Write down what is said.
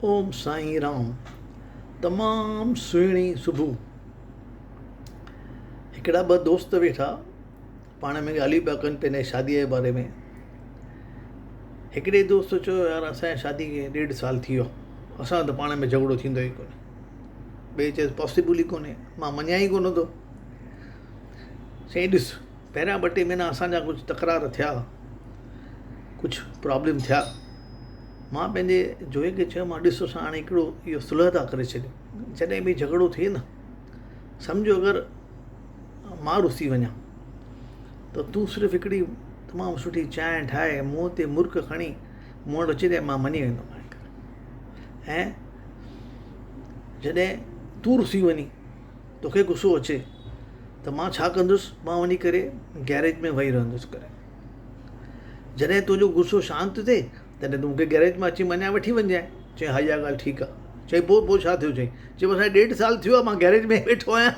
اوم سائين رام. تمام سهڻي صبح. هڪڙا ٻه دوست ويٺا پاڻ ۾ ڳالهيون پيا ڪن پنهنجي شاديء جي باري ۾. هڪڙي دوست چيو يار اسان جي شادي کي ڏيڍ سال ٿي ويو آهي اسان جو ته پاڻ ۾ جهڳڙو ٿيندو ئي ڪونهي. ٻئي چيس پاسيبل ئي ڪونهي مان مڃان ئي ڪونه ٿو. چيائين ڏس پهريان ٻه ٽي مهينا اسان جا ڪجهه تڪرار ٿيا ڪجهه پرابلم ٿيا مان پنهنجي جوئي کي چيو مان ڏس اسان هاڻي هڪڙو اهو صلح ٿا ڪري ڇڏيون جڏهن به جهڳڙو ٿئي نه سمجهو اگر مان رسي وڃان ته تون صرف هڪڙي تمام سٺي چانهه ٺاهي منهن تي مرڪ کڻي مون وٽ اچجانء مان مڃي ويندومانء ۽ جڏهن تون رسي وڃين توکي غصو اچي ته مان ڇا ڪندس مان وڃي ڪري گيريج ۾ ويهي رهندس ڪري جڏهن تنهنجو غصو شانت ٿئي تڏهن تون مونکي گيريج مان اچي مڃائي وٺي وڃجانء چيائين ها اها ڳالهه ٺيڪ آهي چيائين پوء پوء ڇا ٿيو چيائين چيائين بس هاڻي ڏيڍ سال ٿيو آهي مان گيريج ۾ ويٺو آهيان.